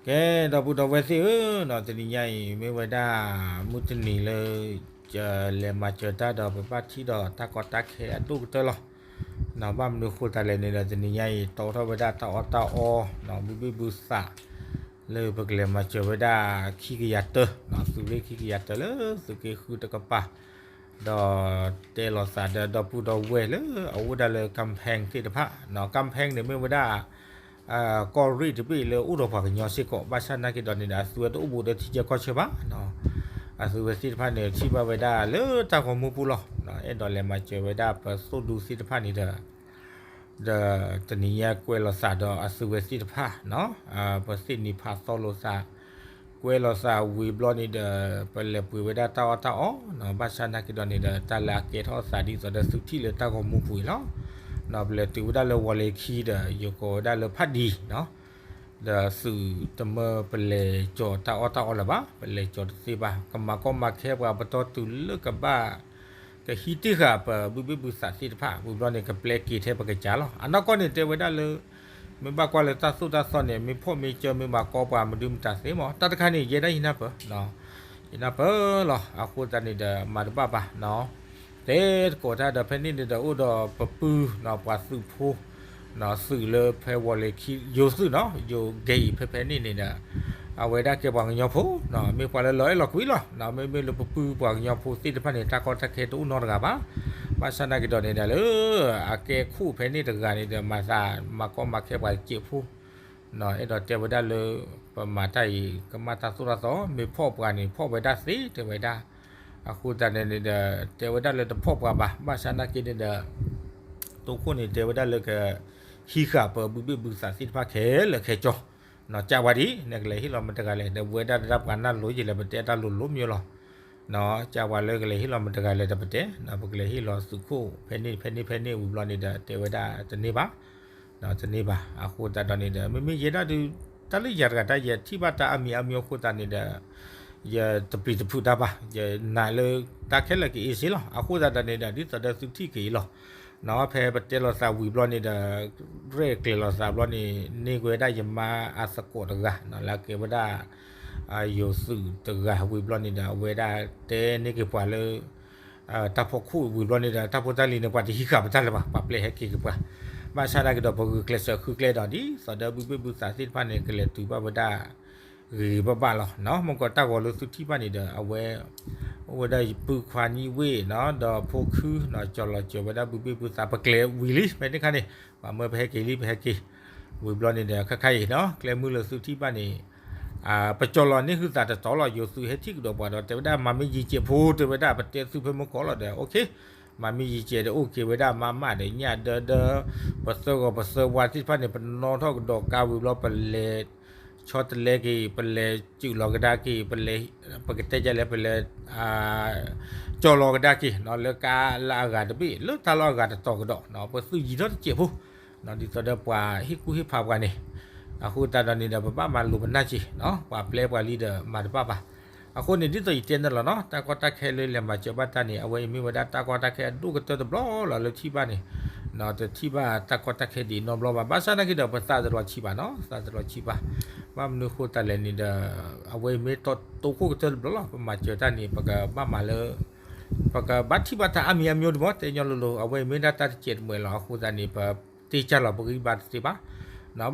ကဲ ဒီပုၢ်ဒီဝဲၢ်သ့ၣ်ဧၢ, တနံၤညါအံၤ မ့ၢ်ဝဲဒၣ် မုၢ်တနံၤလၢ လဲၤမၤစၢၤတၢ်ဒီး ပဘၣ်ထံၣ်ဒီးတၢ်ကီတၢ်ခဲအဒိၣ်ကတၢၢ်လီၤ. ဘၣ်မနုၤဃိသတးလဲၣ်န့ၣ်ဒီး တနံၤညါအံၤ တီထီၣ်ဝဲဒၣ်တၢ်အီၣ်တၢ်အီ ဘုဘ့ၣ်ဘုသး လၢပကလဲၤမၤစၢၤဝဲဒၣ်ခံကယၤတၢ သုးရ့ၣ်ခံကယၤတၢ လၢသုးက့ဃုတကပၤ ဒီးတဲလိာ်သးဒီး ဒီပုၢ်ဒီဝဲၢ်လၢအအိၣ်ဝဲဒၣ်လၢ ကမ်ဖဲၣ်သ့ၣ်တဖၣ်, ကမ်ဖဲၣ်န့ၣ်မ့ၢ်ဝဲဒၣ် ကီၢ်ရ့ၣ်တဘ့ၣ်လၢအိၣ်ဒီးပှၤကညီစ့ၢ်ကီး, ဘၣ်ဆၣ်နာ်က့ဒီးန့ၣ်ဒီး အသုဝဲတအိၣ်ဘူးဒီးထံဆၢကီၢ်ဆၢဘၣ်. အသုဝဲသ့ၣ်တဖၣ်န့ၣ် ထံၣ်ဘၣ်ဝဲဒၣ်လၢတၢ်ဂီၤမူပူၤလီၤ. အဲၣ်ဒိးလဲၤမၤစၢၤဝဲဒၣ်ပသိၣ်ဒူသ့ၣ်တဖၣ်န့ၣ်ဒီး ဒီးတနံၤညါကွဲးလိာ်သးဒီးအသုဝဲသ့ၣ်တဖၣ်, ပသ့ၣ်နံၤဖးသီလိာ်သး, ကွဲးလိာ်သးဝံၤဘျီန့ၣ်ဒီး ပလဲၤပှ့ၤဝဲဒၣ်တၢ်အီၣ်တၢ်အီ, ဘၣ်ဆၣ်နာ်က့ဒီးန့ၣ်ဒီး တၢ်လၢအကဲထီၣ်သးဒ်သိးဒီးသုထံၣ်လၢတၢ်ဂီၤမူပူၤအံၤလီၤ. ပလဲၤတုၤဝဲဒၣ်လၢဝီၤလ့ၤခံဒီး ယကိးဝဲဒၣ်လၢဖးဒံ ဒီးသုးတမၢပလဲၤကၠီၤတၢ်အီၣ်တၢ်အီလၢၤဘၣ်, ပလဲၤကၠီၤတသ့ဘၣ်, ကမၤကီမၤခဲပှၤပတီၢ်တုၤလၢကဘၣ် ကဟံးတ့ၢ်ဃာ်ပဘုဘ့ၣ်ဘုသးသ့ၣ်တဖၣ် ဝံၤဘျီန့ၣ် ကပျဲက့ၤထဲပကစၢ်လီၤ. အနီၢ်ကီၢ်န့ၣ်တဲဝဲဒၣ်လၢ မ့ၢ်ဘၣ်ကွၢ်လၢတၢ်သိၣ်တၢ်သီန့ၣ် မ့ၢ်ဖှီၣ်မ့ၢ်ကၢမ့ၢ်မၤကီပှၤမဒုမတၤသ့မး, တၢ်တခါန့ၣ် ယဲဒၣ်ယနၢ်ပၢၢ် ယနၢ်ပၢၢ်လီၤ. အဃိသတးန့ၣ်ဒီး မၤတဘၣ်ဘၣ်, တဲသကိးတၢ်ဒီး ဖဲန့ၣ်န့ၣ်ဒီး အိၣ်ဒီးပပုၢ် ပှၤသုးဖိ သုးလၢဖဲဝီၤလ့ၤခံ ယိၤသုးနီၤ ယိၤကဲအံၤဖဲဖဲန့ၣ်န့ၣ်ဒီး အဝဲဒၣ်ကဲပှၤကညီဖိ, မ့ၢ်ပှၤလၢလီၤအဲၣ်လီၤကွံလီၤ. မ့မ့ၢ်လၢပပုၢ်ပှၤကညီဖိသ့ၣ်တဖၣ်န့ၣ် တၢ်ကီတၢ်ခဲတအိၣ်နီတဂၤဘၣ်. ဘၣ်ဆၣ်နာ်က့ဒီးန့ၣ်ဒီးလၢ အကဲခိၣ်ဖဲန့ၣ်တဂၤန့ၣ်ဒီး မၤသးမၤကီမၤခဲပှၤတစဲးဖိ အဲၣ်ဒိးတဲဝဲဒၣ်လၢ ပမၤတၢ်အံၤ ကမၣ်တၢ်သိၣ်တၢ်သီ မ့ၢ်ဖှီၣ်ပှၤန့ၣ် ဖှီၣ်ဝဲဒၣ်သ့တဲဝဲဒၣ်. အဃိသတးန့ၣ်န့ၣ်ဒီး တဲဝဲဒၣ်လၢတဖှီၣ်ပှၤဘၣ်. ဘၣ်ဆၣ်နာ်က့န့ၣ်ဒီး တိခိၣ်န့ၣ်တဲဝဲဒၣ်လၢက ဟံးဃာ်ပဘုဘ့ၣ်ဘုသးသ့ၣ်တဖၣ်ခဲလၢာ်ခဲဆ့ ကၢ်ဝဲဒၣ် နကလဲၤဟ့ၣ်လီၤမတၤတဂၤလဲၣ် ဒီးပဝဲဒၣ်တၢ်ပှၤနၢ်လိၤယလဲၣ် ပတဲတၢ်လိၤလိၤမ့ၢ်လီၤ. ကၢ်ဝဲလၢကလဲၤဟ့ၣ်လီၤမတၤတဂၤလဲၣ်ဒီးပတဲ ပကလဲၤဟ့ၣ်လီၤသုးခိၣ်ဖဲန့ၣ်ဖဲန့ၣ်ဖဲန့ၣ်ဝံၤဘျီန့ၣ်ဒီး တဲဝဲဒၣ်တန့ၢ်ဘၣ် တန့ၢ်ဘၣ်. အဃိသတးဒီးန့ၣ်ဒီး မ့မ့ၢ်ယဲဒၣ်ဒုး တၢ်လၢယၤတဂၤတၢ်ယဲထံၣ်ဘၣ်တၢ်အါမံၤအါမံၤအဃိသတးန့ၣ်ဒီး ယတပျံၤတဖုးတၢ်ဘၣ်. ယနာ်လၢ တၢ်ခဲလၢာ်ကအ့စ့လီၤ. အဃိသတးဒီးန့ၣ်ဒီး ဒ်သိးဒီးသုထံၣ်က့ၤအံၤလီၤ.ဖဲပတဲလိာ်သးဝံၤဘျီန့ၣ်ဒီး ရဲၣ်ကျဲၤလိာ်သးဘျီန့ၣ် န့ၢ်ကွံာ်ဝဲဒၣ်ယမါအသကိးတဂၤ လၢအကဲဝဲဒၣ် ယိၤသုးတဂၤဝံၤဘျီန့ၣ်ဒီး အဝဲဒၣ်တဲန့ၢ်က့ၤပှၤလၢ တၢ်ဖီခိၣ်ဝံၤဘျီန့ၣ်ဒီး တၢ်ဖိတၢ်လံၤန့ၣ် ပှၤတဟံးဃာ်ပတၢ်လၢၤဘၣ် ပှၤပျဲဟဲက့ၤက့ၤပှၤ. ဘၣ်ဆၣ်နာ်က့ဒီး ပဂုာ်ကျဲးစၢးဃုကျဲဒီး ဒ်သိးဒီးဘုဘ့ၣ်ဘုသးသ့ၣ်တဖၣ်န့ၣ် ကလဲၤတုၤဘၣ်ဝဲဒၣ် ဂ့ၤဂ့ၤဘၣ်ဘၣ်လီၤ. မ့ၢ်ကီးတၢ်ဂီၤလၢသုထံၣ်ဘၣ်န့ၣ်ဒီး အဝဲ အိၣ်ဝဲဒၣ်ယပုၢ်ခွါနံၣ်ဝ့ၢ်နီၤ ဒီးဖိခုနီၤ ကၠီၤလီၤစၢၤဝဲဒၣ်ဘုဘ့ၣ်ဘုသး ပကျဲၤဝံၤလံ ဖဲန့ၣ်ခါန့ၣ် ပှၤမၢပဟဲက့ၤလံ ပဟဲက့ၤ ဝံၤဘျီန့ၣ်ဒီး ခဲခါအံၤနီၤ ကျဲမုၢ်လၢသုထံၣ်ဘၣ်န့ၣ် ပကၠီၤလီၤန့ၢ်ဟုသးတတီၤလီၤ. ယိၤသုးဟဲထံၣ်ကဒီးပှၤဒီး တဲဝဲဒၣ်မၤမ့ၢ်ယံၤစဲးဖိ တဲဝဲဒၣ် ပတဲသုဖဲမုၢ်ကီးလီၤဒီး အိၣ်ခ့ မၤမ့ၢ်ယံၤစဲးဒီး အိၣ်က့ၤဝဲဒၣ်မးမးဒီး ညၣ်ဒၢဒၢ ပသၢဂီၤပသၢဝါသ့ၣ်တဖၣ်န့ၣ် ပနီၣ်ထီၣ်ကဒီးကါဝံၤဘျီ ပလဲၤ ဆီတလဲက့ၤ ပလဲၤစုးလီၤကဒါက့ၤ ပလဲၤ ပကတဲဒ်လဲၣ် ပလဲၤ ကၠီၤလီၤကဒါက့ၤ လၢကါလၢအဂၤတဘ့ၣ် လၢတၢ်လီၢ်အဂၤတတီၤကဒီး ပသုးယံၤထီၣ်တစဲးဖိ ဒ်သိးဒီးပှၤဟ့ၣ်ကူၣ်ဟ့ၣ်ဖးပှၤန့ၣ် အဃိသတးဒီးန့ၣ်ဒီး ပဘၣ်မၤလိာ်ပနၢ်က့ၤ ပှၤပျဲပှၤလံဒီးမၤတဘၣ်ဘၣ်. အဃိန့ၣ် ဒ်သိးယတဲန့ၣ်လီၤနီၤ တၢ်ကီတၢ်ခဲလၢလဲၤမၤစၢၤဘၣ်တၢ်န့ၣ် အဝဲအံၤမ့ၢ်ဝဲဒၣ်တၢ်ကီတၢ်ခဲအဒိၣ်ကတၢၢ်တဘျီလီၤလၢထံၣ်ဘၣ်န့ၣ် တထံၣ်ဘၣ်တၢ်ကီတၢ်ခဲဒ်အံၤနီတဘျီဘၣ်. ဘၣ်ဆၣ်နာ်က့ဒီး ပသးတလီၤဆံးဘၣ်နီၤ သးတလီၤဆံးဘၣ်. ဘၣ်မနုၤဃိသတးလဲၣ်န့ၣ်ဒီး အဝဲအံၤမ့ၢ်တိခိၣ်ကတၢၢ်တဘျီလီၤ ပမၤစၢၤတၢ်န့ၣ် ပကဘၣ်မၤလၢ ပကဘၣ်ထံၣ်ဘၣ်တၢ်အါမံၤအါမံၤဒ်မ့ၢ် တဲညီလိၤလိၤ အဝဲအံၤမ့ၢ်ဒၣ်တၢ်တစဲးတမှဲၤလီၤ. အဃိသတးန့ၣ် ပတ့ၢ်ကၢ်လီၤ ပဂံၢ်ဘါတသ့ဘၣ်.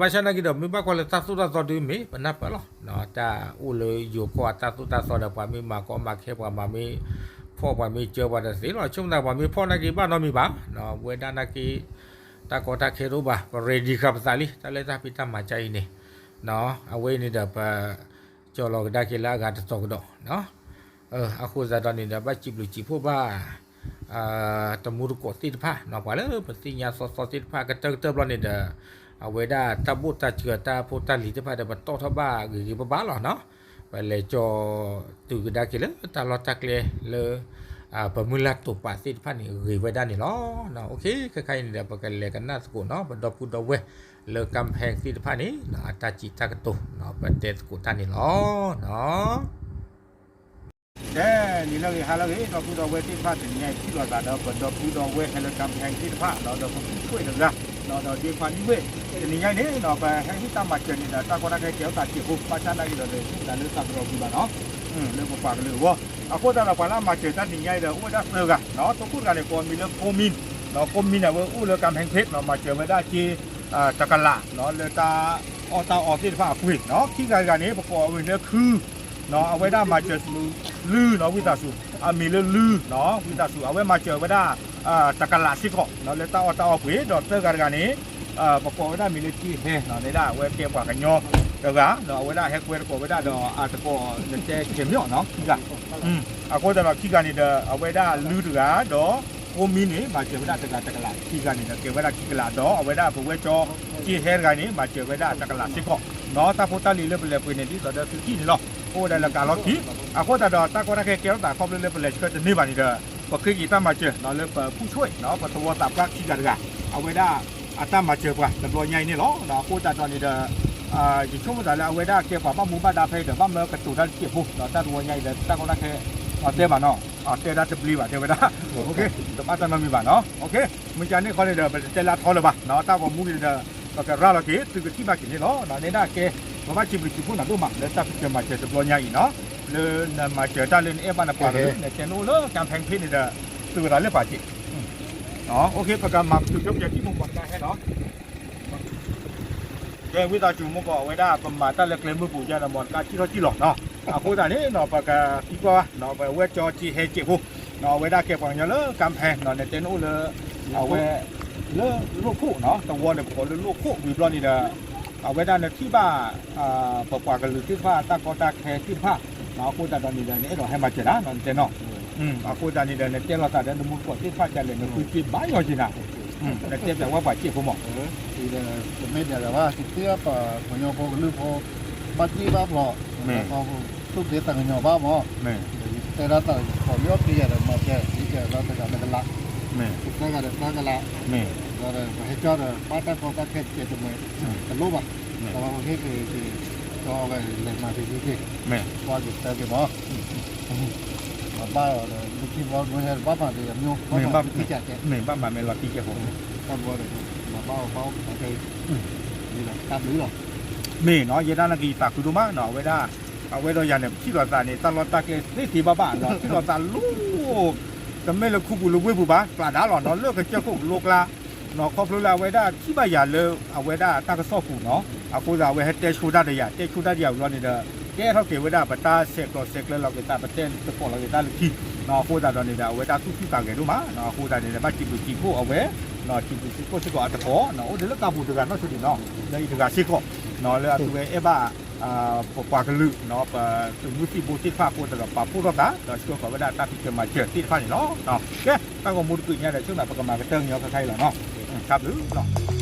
ဘၣ်ဆၣ်နာ်က့ဒီး မ့ၢ်ဘၣ်ကွၢ်လၢတၢ်သိၣ်တၢ်သီဒုးမ့ၢ်ပနၢ်ပၢၢ်လီၤ. တၢ်အိၣ်လၢယိၤကီၢ်အတၢ်သိၣ်တၢ်သီဒီး ပှၤမ့ၢ်မၤကီမၤခဲပှၤ ပှၤမ့ၢ်ဖှီၣ်ပှၤမ့ၢ်ကၢပှၤတသ့လီၤ. ဆိကမိၣ်သးပှၤမ့ၢ်ဖှီၣ်နာ်က့ဘၣ်နီတမံၤဘၣ်. ဝဲဒၣ်နာ်က့ တၢ်ကီတၢ်ခဲတအိၣ်ဘၣ် ပ ready ဃာ်ပသးလံ တၢ်လၢတၢ်ဖံးတၢ်မၤကါအံၤန့ၣ် အဝဲအံၤန့ၣ်ဒီး ပကၠီၤလီၤကဒါက့ၤလၢအဂၤတတီၤကဒီး အဃိသတးဒီးန့ၣ်ဒီး ဘၣ်စံးဘျုးစံးဖှိၣ်ဘၣ် တမူတကိးသ့ၣ်တဖၣ် ပှၤလၢပသ့ၣ်ညါသီသီသ့ၣ်တဖၣ် ကတၢၢ်ကတၢၢ်ဘျီန့ၣ်ဒီး အဝဲဒၣ်တၢ်ဘိၣ်တၢ်စှၤတၢ်ဖိတၢ်လံၤသ့ၣ်တဖၣ်ဒီး ပတီၢ်ထီၣ်ဘၣ်ဂ့ၤဂ့ၤဘၣ်ဘၣ်လီၤနီၤ. ပလဲၤကၠီၤတုၤကဒါက့ၤလၢတၢ်လီၢ်တၢ်ကျဲလၢ ပမုၢ်လၢ်တိာ်ပာ်သ့ၣ်တဖၣ်န့ၣ် ဂ့ၤဝဲဒၣ်န့ၣ်လီၤ. ခဲခါအံၤန့ၣ်ဒီး ပကလဲၤကနၣ်သကိးနီၤ ပဒီပုၢ်ဒီဝဲၢ်လၢကၣ်ဖဲသ့ၣ်တဖၣ်န့ၣ် အတၢ်စံးတၢ်ကတိၤ ပတဲသကိးတၢ်န့ၣ်လီၤ. ကဲ နံၤလၢအဂ့ၤဟါလၢအဂ့ၤ ဒီပုၢ်ဒီဝဲၢ်သ့ၣ်တဖၣ် တနံၤအံၤထံၣ်လိာ်သးဒီး ပဒီပုၢ်ဒီဝဲၢ်ဟဲလၢကၣ်ဖဲသ့ၣ်တဖၣ် ဒီးပပုၢ်ဆွဲၣ်တဂၤ ဒီးဒ့ခွါနံၣ်ဝ့ၢ်, တနံၤညါအံၤန့ၣ် ပဟဲဟ့ၣ်တၢ်မၤစၢၤန့ၣ်ဒီး တၢ်ကီတၢ်ခဲကဲထီၣ်သးစဲးဖိ ဘၣ်ဆၣ်နာ်က့ဒီး တဟ့ၣ်သးလၢသးကရၢပူၤဘၣ်နီၤ, လၢပပှၤကလုာ်အဂီၢ်, အဃိသတးဒီး ပှၤလၢအမၤစၢၤတၢ်တနံၤညါအံၤဒီး အိၣ်ဝဲဒၣ်သၢဂၤနီၤ, တခိၣ်တဂၤန့ၣ် ကိးမံၤလၢကိမံနီၤ, ကိမံန့ၣ် အဝဲအိၣ်လၢကၣ်ဖဲၣ်ဖ့းနီၤ, မၤစၢၤဝဲဒၣ်က့ တကလးနီၤ လၢတၢ်အီၣ်တၢ်အီသ့ၣ်တဖၣ်အပှ့ၤနီၤ, ခံဂၤတဂၤန့ၣ် ပကိးအမံၤလၢခု နီၤ, အဝဲဒၣ်မၤစၢၤ လုနီၤ, ဝံသးစူၤ အမံၤလၢလုနီၤ, ဝံသးစူၤ အဝဲမၤစၢၤဝဲဒၣ် တကလးစ့ၢ်ကီးနီၤ လၢတၢ်အီၣ်တၢ်အီပှ့ၤ, ဒီးသၢဂၤတဂၤန့ၣ် ပကိးဝဲဒၣ်မံၤလၢက့ဟဲနီၤ, န့ၣ်ဒၣ်အဝဲကဲပှၤကညီတဂၤနီၤ, အဝဲဒၣ်ဟဲကွဲတကိးဝဲဒၣ်ဒီးအတကိး နတဲကဲမ့ၢ်အီၤနီၤ, ခံဂၤ, အဃိသတးဒီးခံဂၤန့ၣ်ဒီး အဝဲဒၣ်လုတဂၤဒီး ကိမံန့ၣ် မၤစၢၤဝဲဒၣ်တဂၤတကလး, ခံဂၤန့ၣ်ဒီးကဲဝဲဒၣ်ခံကလး, ဒီးအဝဲဒၣ်ပဝဲကၠီက့ဟဲတဂၤန့ၣ် မၤစၢၤဝဲဒၣ်တကလးစ့ၢ်ကီးနီၤ, တၢ်ဖိတၢ်လံၤလၢပလဲၤပှ့ၤန့ၣ် ဒ်သိးဒီးသုထံၣ်န့ၣ်လီၤ, အိၣ်ဝဲဒၣ်လၢကးလီၢ်ခံ, အဃိသတးဒီးတၢ်ကီတၢ်ခဲကဲထီၣ်သးခီဖျိလၢပလဲၤဆှၢတန့ၢ်ဘၣ်န့ၣ်ဒီး ပဃ့က့ၤတၢ်မၤစၢၤနီၤ လၢပဖူၣ်ဆှဲနီၤ, ပသဝီသးပှၢ်ခံဂၤတဂၤ, အဝဲဒၣ်အတၢ်မၤစၢၤပှၤတဘျီညါအံၤန့ၣ်လီၤ, အဃိသတးဒီးန့ၣ်ဒီး ယဆိကမိၣ်သးလၢအဝဲဒၣ်ကဲပှၤဘၣ်မူဘၣ်ဒါဖဲအံၤဒီး ဘၣ်မၢကတိၤတၢ်တစဲးဖိဒီး တၢ်တဝီညါအံၤဒီး တၢ်ကီတၢ်ခဲ တဲဘၣ်နီၤ, တဲဒၣ်တဘျ့ဘၣ် တဲဝဲဒၣ်, တဘၣ်တၢ်နီတမံၤဘၣ်နီၤ, မုၢ်ကန့ၣ်ခီန့ၣ်ဒီး ပတတဲလၢအထီလၢၤဘၣ်နီၤ, တၢ်ဂီၤမူန့ၣ်ဒီး ပကရၤလီၤက့ၤ သုကထံၣ်ဘၣ်က့ၤန့ၣ်လီၤ, န့ၣ်ဒၣ်ကဲ ပဘၣ်စံးဘျုးစံးဖှိၣ်နၤဒိၣ်မး လၢတၢ်ဖံးစၢၤမၤစၢၤတဘျီညါအံၤနီၤ, လၢနမၤစၢၤတၢ်လၢနအဲၣ်ဘၣ်နပှၤကလုာ် နတဲနအိၣ်လၢကၣ်ဖဲၣ်ဖ့းန့ၣ်ဒီး သုဝဲဒၣ်လၢပှၤစ့း ပကမၤကတိၤကၠီပယီၤထံမိၢ်ပှၤကါဟဲနီၤ, ကဲဝံသးစူၤမ့ၢ်ကီး အဝဲဒၣ်ပမၤတၢ်လၢကျဲမုၢ်ပူၤယါဒီး မ်တကးထံထီၣ်ထံလီၤနီၤ, အဃိသတးန့ၣ်နီၤ ပကသံကွၢ်ဘၣ်နီၤ, ပဝဲကၠီက့ဟဲစဲးဖိနီၤ, အဝဲဒၣ်ကဲပှၤကညီလၢကၣ်ဖဲၣ်နီၤ, နတဲနအိၣ်လၢ အဝဲ လၢလိၣ်ခိၣ်နီၤ, သဝီန့ၣ် ပကိးလၢလိၣ်ခိၣ်ဝံၤဘျီန့ၣ်ဒီး အဝဲဒၣ်နထံၣ်ဘၣ် ပပှၤကလုာ်သ့ၣ်တဖၣ် တၢ်ကီတၢ်ခဲသ့ၣ်တဖၣ်နီၤ, အဃိသတးဒီးန့ၣ်ဒီး နအဲၣ်ဒိးဟဲမၤစၢၤတၢ်နီၤ နတဲနီၤ, အဃိသတးန့ၣ်ဒီး နတဲလိာ်သးဒီးနမိၢ်သကိးသ့ၣ်တဖၣ်ဒ်လဲၣ် နဃုစ့ဘၣ်ယီၤက့ၤနၤ, နတဲပျးဝဲပှၤစ့းဖိမး တမ့ၢ်ဒ်လဲၣ်ဘၣ် ကသ့အပှၤကညီဖိကလုာ်ဖိ ဘၣ်တံၢ်ဘၣ်ဖျိး သူၣ်က့သးကညီၤဘၣ်မး, ယတဲဒၣ်တၢ်ကီၢ်လၢအပျံၤယၤဒီး မၤစၢၤဒ်ကဲလီၤတဂၤတကလး, သၢဂၤဒီးသၢကလး, ဒီးပဟဲကၠီဒီး ဘၣ်တၢ်ကီတၢ်ခဲတကဲတမှဲၤ တလိၣ်ဘၣ်, ဒီးပဟ့ၣ်က့ၤ ကၠီဝဲလဲၤမၤက့ၤက့ၤ, ကွၢ်က့ၤသၢက့ၤမး မၤဘၣ်အီၤဒီး လၢခံဘျီမ့ၢ်ဟဲဘၣ်မၤက့ၤအမျိုး ဘၣ်မၤက့ၤကဲ, မ့ၢ်ဘၣ်မၤမဲာ်လီၤခံကဲဖိ, တၢ်ဘီဒီး မၤဘၣ်အီၤဘၣ်အိၣ်ကဲ, တၢ်ဘျုးလီၤ, မ့ၢ်နီၤ ယဲဒၣ်နာ်က့ၤယသးခုဒိၣ်မးနီၤ, အဝဲဒၣ် အဝဲဒီးယၤန့ၣ် ပထံၣ်လိာ်သးန့ၣ် တၢ်လီၢ်တၢ်ကျဲသ့သ့ဘၣ်ဘၣ်နီၤ, ထံၣ်လိာ်သးလိၣ် တမ့ၢ်လၢခူပူၤလၢဝ့ၢ်ပူၤဘၣ် ပျၢ်ဒါလီၤနီၤ, လၢကစၢၢ်ခိၣ်ကလိကျါနီၤ, ခီဖျိလၢအဝဲဒၣ်ထံၣ်ဘၣ်ယၤလၢ အဝဲဒၣ်တၢ်ကစီၣ်ပူၤနီၤ, အဃိသတးအဝဲဟဲတဲဆိတၢ်ဒီးယၤ တဲဆိတၢ်ဒီးယၤဝံၤလီၤန့ၣ်ဒီး ကဲထီၣ်က့ၤဝဲဒၣ် ပတၢ်ဆဲးကျိးဆဲးကျၢလီၤက့ၤသး ပတဲသကိးလီၤက့ၤတၢ်လၢခံနီၤ, အဃိသတးဒီးန့ၣ်ဒီး အဝဲဒၣ်သူၣ်ဆူၣ်သးဂဲၤဒိၣ်မးနီၤ, အဃိသတးန့ၣ်ဒီး ဘၣ်စံးဘျုးစံးဖှိၣ်အဝဲ စံးဘျုးစံးဖှိၣ်စ့ၢ်ကီးအတကိးနီၤ, အိၣ်ဒံးလၢကါပူၤတဂၤနီၢ်ဆိဒံးနီၤ, လၢအံၤတဂၤစ့ၢ်ကီးနီၤ, လၢအသုဝဲအဲၣ်ဘၣ် ပပှၤကလုာ်နီၤ, ပသုးမုၢ်သံၣ်ဘိသ့ၣ်တဖၣ်အဃိသတးဒီး ပာ်ဖှိၣ်ထီၣ်သး ဒီးဆှၢဃီၤဝဲဒၣ်တၢ်ဖံးစၢၤမၤစၢၤသ့ၣ်တဖၣ်န့ၣ်လီၤ. ကဲ တၢ်ဂီၤမူတကုးညါဒီး ဆိကမိၣ်ပကမၤကတၢၢ်ကညီခဲခါအံၤလီၤနီၤ, တၢ်ဘျုးလီၤ.